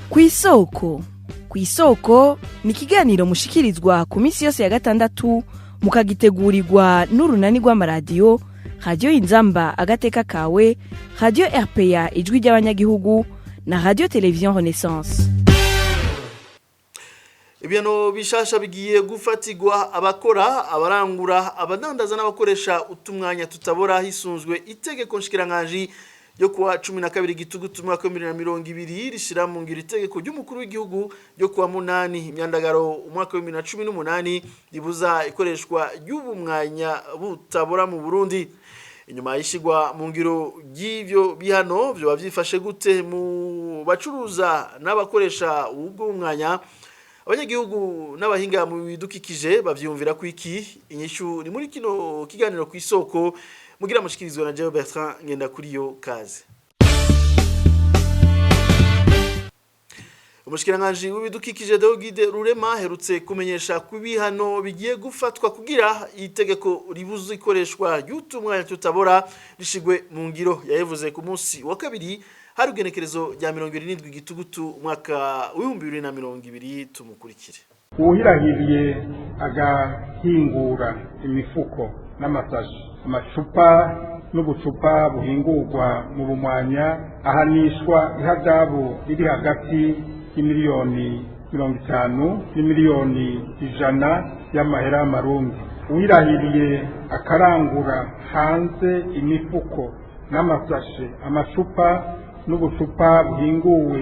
Kw'isoko. Kw'isoko ni ikiganiro mushikirizwa ku minsi yose ya gatandatu, mukagitegurirwa n'urunani rw'amaradiyo Radiyo Inzamba Agateka Kawe, Radiyo RPA Ijwi ry'Abanyagihugu na Radiyo Televiziyo Renaissance. Ibihano bishasha bigiye gufatirwa abakora, abarangura, abadandaza n'abakoresha utumwanya tutabora, hisunzwe itegeko nshikiranganji ryo kuwa 12 Gitugutu umwaka wa 2020, rishira mu ngiro itegeko ry'umukuru w'igihugu ryo kuwa 8 Imyandagaro umwaka wa 2018, ribuza ikoreshwa ry'ubumwanya butabora mu Burundi. Inyuma y'ishigwa mu ngiro ry'ivyo bihano, vyoba vyifashe gute mu bacuruza n'abakoresha ubwo mwanya? Abanyagihugu n'abahinga mu bidukikije bavyumvira ku iki? Inyishu ni muri kino kiganiro ku Isoko, mugira mushikirizwa na Jean Bertrand ngenda kuri yo kaze. Umushikiranganji w'ibidukikije Deogide Rurema herutse kumenyesha ko ibihano bigiye gufatwa kugira itegeko ribuza ikoreshwa ry'utumwanya tutabora rishigwe mu ngiro. Yabivuze ku munsi wa kabiri, hari ugenekerezo rya 77 Gitugutu umwaka wa 2020. Tumukurikire. Uwuhirahiriye agahingura imifuko n'amasashi, amacupa n'ubucupa buhingurwa mu bumwanya ahanishwa ihadabu riri hagati y'imiliyoni 50 n'imiliyoni 100 y'amahera y'amarundi. Uwirahiriye akarangura hanze imifuko n'amasashe, amacupa n'ubucupa buhinguwe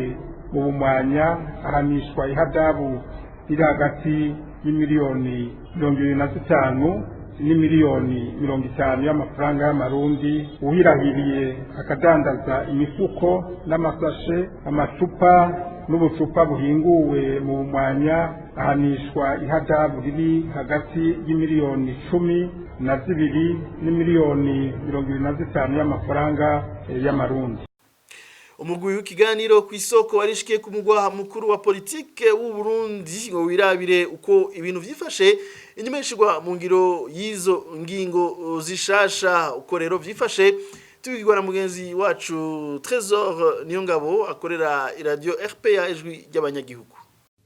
mu bumwanya ahanishwa ihadabu riri hagati y'imiliyoni 25 n'imiliyoni 50 y'amafaranga y'amarundi. Uwirahiriye akadandaza imifuko n'amasashe, amacupa n'ubucupa buhinguwe mu bumwanya ahanishwa ihadabu riri hagati y'imiliyoni 12 n'imiliyoni 25 y'amafaranga y'amarundi. Umugwi w'ikiganiro ku Isoko warishikiye ku mugwa mukuru wa politike w'u Burundi ngo wirabire uko ibintu vyifashe inyuma y'ishigwa mu ngiro y'izo ngingo zishasha. Uko rero vyifashe tubigwa na mugenzi wacu Trésor Niyongabo, akorera radio RPA Ijwi ry'Abanyagihugu.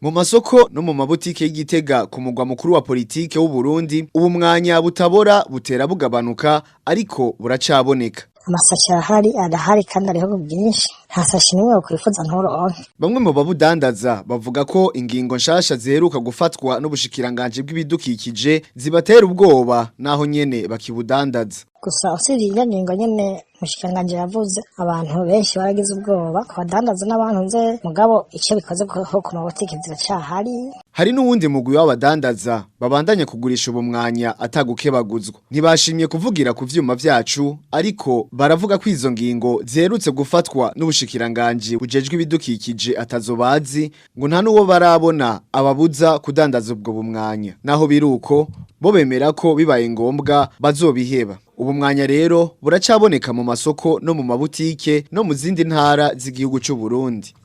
Mu masoko no mu mabutike y'Igitega ku mugwa mukuru wa politike w'u Burundi, ubu mwanya butabora butera bugabanuka, ariko buracaboneka. Amasashi arahari, arahari kandi ariho ku bwinshi. Nta sashi n'imwe wakwifuza nturonke. Bamwe mu babudandaza bavuga ko ingingo nshasha ziheruka gufatwa n'ubushikiranganje bw'ibidukikije zibatera ubwoba, naho nyene bakibudandaza. Gusa usibye iyo ngingo nyene umushikiranganji yavuze, abantu benshi baragize ubwoba ku badandaza n'abantu nze, mugabo icyo bikoze ko ku mabutike ziracyahari. Hari n'uwundi mugwi w'abadandaza babandanya kugurisha ubu mwanya atagukebaguzwa. Ntibashimye kuvugira ku vyuma vyacu, ariko baravuga ko izo ngingo ziherutse gufatwa n'ubushikiranganje bujejwe ibidukikije atazobazi, ngo nta n'uwo barabona ababuza kudandaza ubwo bumwanya. Naho biruko, bo bemera ko bibaye ngombwa bazobiheba. Ubu mwanya rero buracaboneka mu masoko no mu mabutike no mu zindi ntara z'igihugu c'u Burundi.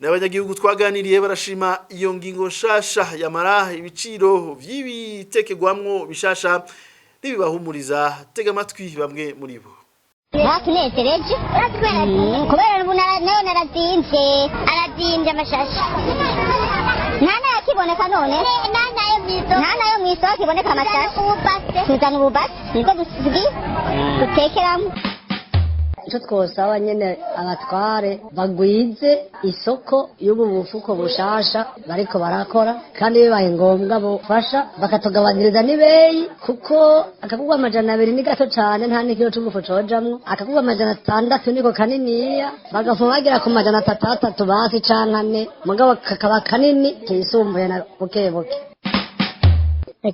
N'abanyagihugu twaganiriye barashima iyo ngingo nshasha, yamara ibiciro vy'ibitekerwamwo bishasha ntibibahumuriza. Tega amatwi bamwe muri bo. Batunezereje kubera ubu nayo narazimvye, arazimvye amashashi, nta nayakiboneka none, nta nayo mw'isoko akiboneka amashashi. Tuzana ububasi nibwo dusigaye dutekeramo. Icyo twosaba nyene, abatware bagwize isoko y'ubu bufuko bushasha bariko barakora, kandi bibaye ngombwa bofasha bakatugabaniriza n'ibeyi, kuko akagurwa 200 ni gato cane, nta n'ikiro c'ubufu cojamwo. Akagurwa 600 niko kaniniya, bagafuma bagera ku 300 basi canke 4, mugabo kakaba kanini kisumbuye na buke buke.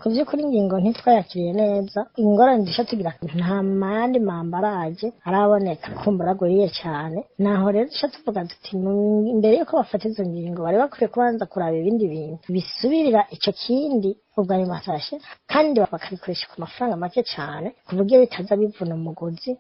Ku by'ukuri ingingo ntitwayakiriye neza. Ingorane duca tugira, nta mandi mambaraje araboneka, kumbura agwiriye cyane. Naho rero duca tuvuga tuti imbere yuko bafata izo ngingo bari bakwiye kubanza kuraba ibindi bintu bisubirira ico kindi, ubwo ayo masashe, kandi bakabikoresha ku mafaranga make cyane, ku buryo bitaza bivuna umuguzi.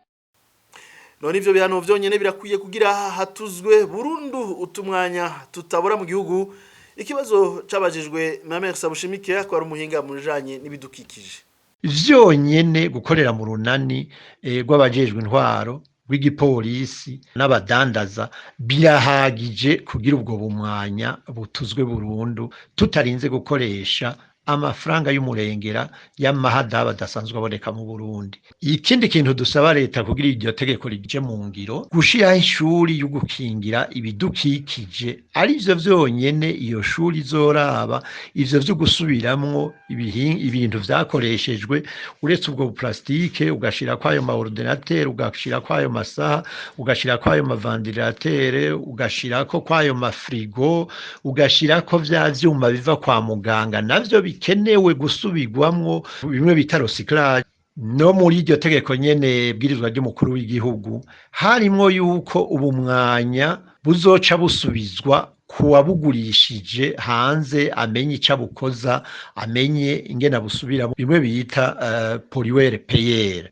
None ivyo bihano vyonyene birakwiye kugira hatuzwe burundu utumwanya tutabora mu gihugu? Ikibazo cabajijwe Mamer Sabushimike, akaba ari umuhinga mu bijanye n'ibidukikije. Vyonyene gukorera mu runani rw'abajejwe intwaro. rw'igipolisi n'abadandaza birahagije kugira ubwo bumwanya butuzwe burundu, tutarinze gukoresha amafaranga y'umurengera y'amahadabu adasanzwe aboneka mu Burundi. Ikindi kintu dusaba leta kugira iryo tegeko rije mu ngiro, gushiraho ishuri yo gukingira ibidukikije, ari vyo vyonyene iyo shuri izoraba ivyo vyo gusubiramwo ibintu vyakoreshejwe, uretse ubwo plastike, ugashirako ayo ma ordinateur, ugashirako ayo masaha, ugashirako ayo ma ventilateur, ugashirako kwayo ma frigo, ugashirako vya vyuma biva kwa muganga, navyo bikenewe gusubirwamwo, bimwe bita recyclage. No muri iryo tegeko nyene bwirizwa ry'umukuru w'igihugu harimwo yuko ubumwanya buzoca busubizwa kuwabugurishije hanze, amenye ico abukoza, amenye ingene abusubira, bimwe bita pollueur payeur.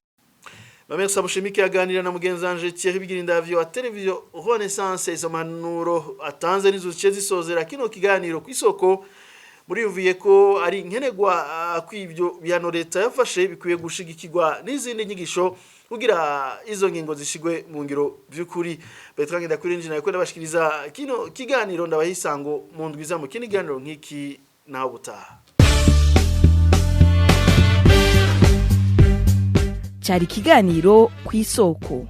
Bamesa Bushimike aganira na mugenzi wanje Thierry Bigirindavyo wa Television Renaissance. Izo mpanuro atanze nizo zice zisozera kino kiganiro Kw'isoko. Muriyumviye ko ari nkenerwa kw'ibyo bihano leta yafashe bikwiye gushigikirwa n'izindi nyigisho kugira izo ngingo zishigwe mu ngiro by'ukuri. Bertrand Ndakurinjina yuko ndabashikiriza kino kiganiro, ndabahisango mu ndwiza mu kindi kiganiro nk'iki naho butaha. Cyari ikiganiro Kw'isoko.